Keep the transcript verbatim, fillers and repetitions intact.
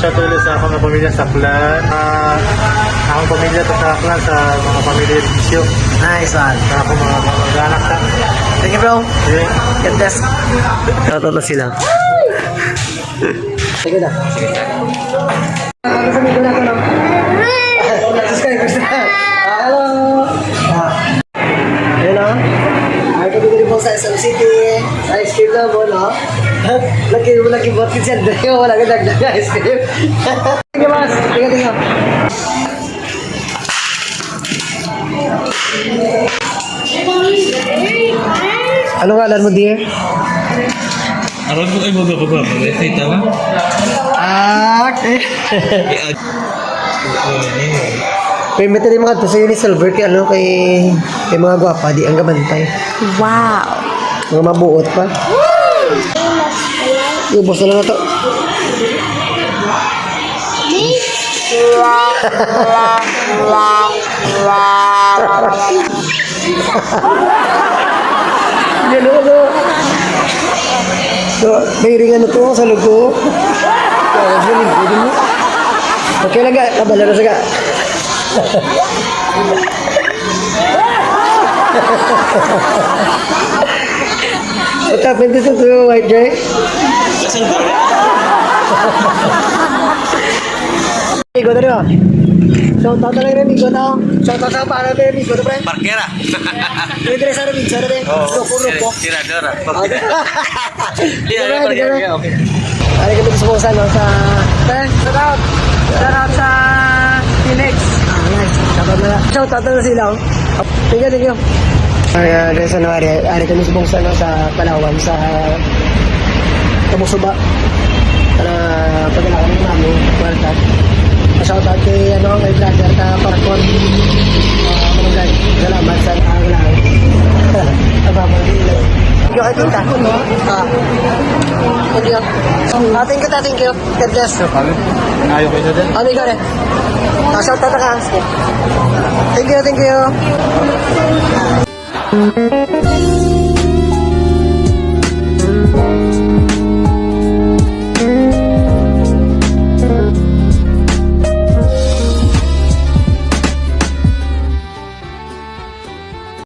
Shout out sa akong pamilya sa Aklan. Ah, akong pamilya sa Aklan, sa mga pamilya Regisyo. Nice one. Sa akong mga kamag-anak, ha. Thank you, bro. Okay. God bless. Shout out na sila. Sige na. Subscribers na. Ah, hello. Ah. Ayun, o. Ay, kami diri po sa S M City. Sa ice cream na mo, no? Lagi mo, lagi mo. Kasi Andrea, wala ka dagdag na ice cream. Sige, boss. Tingnan, tingnan. Ano ngalan mo, dear? Aron ko kay mga babae, tita ba? Ah, okay. Kaya, Permit din mga to sa Unisilver kay ano, kay, kay mga gwapa, di ang gabantay. Wow. Mga mabuot pa. Ubos na lang na to. Yan, ano? So, may ring ano to sa lugo. Okay lang ga, kabalo na sa ga. What happened to, to white guy? Amigo, dali ba? Shout out na lang, amigo, to. Shout out sa para, amigo, to, pre. Parkera. Pwede rin sa rin, sa rin. Oo. Grupo, grupo. Tirador, ah. Okay. Di, Di ba, okay, di ba? Okay, okay. Ari kami sa Busan, no, sa, eh, shout out. Shout out sa Phoenix. Ah, nice. Shout out na. Shout out na sila, oh. Thank you, thank you. Ay, ah, guys, ano, ari, ari kami sa Busan, no, sa Palawan, sa Kabusuba. Para pagkailangan ng mami, kwarta. Shout out kay, ano, kay brother ka, Parkon. Ah, Manugay. Salamat sa pagkailangan. Ababang dilo. Thank you, kay tita. Ah. Thank you. Ah, thank you, ta, thank you. God bless. Sir, pare, nangayo kayo na din. Ano, ikaw rin? Ah, shout out ka. Thank you, thank you.